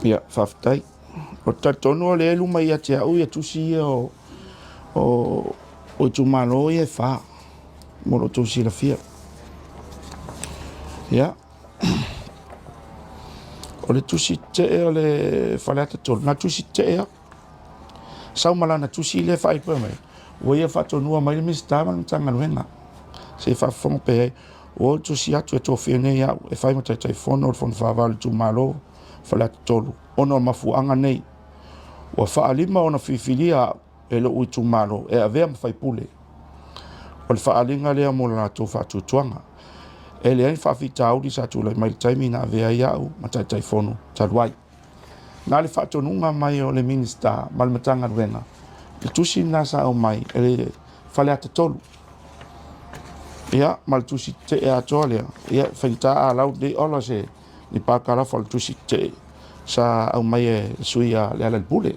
Ia, faafetai. Ou te talitonu o lea e luma ia te au ia tusi ia o, o, o itumalo ia e fa mo lo outou silafia. Ia, o le tusi tetee o le Faleata 3, na tusi tetee lava. Sau ma lana tusi lea e faaipoipo mai, ua ia faatonua mai le Minisita ma le Matagaluega. Se i faafofoga pea i ai. Ua ou tusi atu e tofia nei au e fai ma Taitaifono o le Fono Faavae o le itumalo Faleata 3 ona o mafuaaga nei. Ua faalima ona filifilia au e lou itumalo e avea ma faipule. O le faaaliga lea mo le latou faatuatuaga. E leai ni faafitauli sa tulai mai i le taimi na avea ai au ma Taitaifono talu ai. Na le faatonuga mai o le Minisita ma le Matagaluega, le tusi lena sa aumai e le Faleata 3. Ia, ma le tusi tetee atoa lea, ia, e faigata a lau lenei ola se ni parakalafa o le tusi tetee sa aumai e le sui a Lealailepule.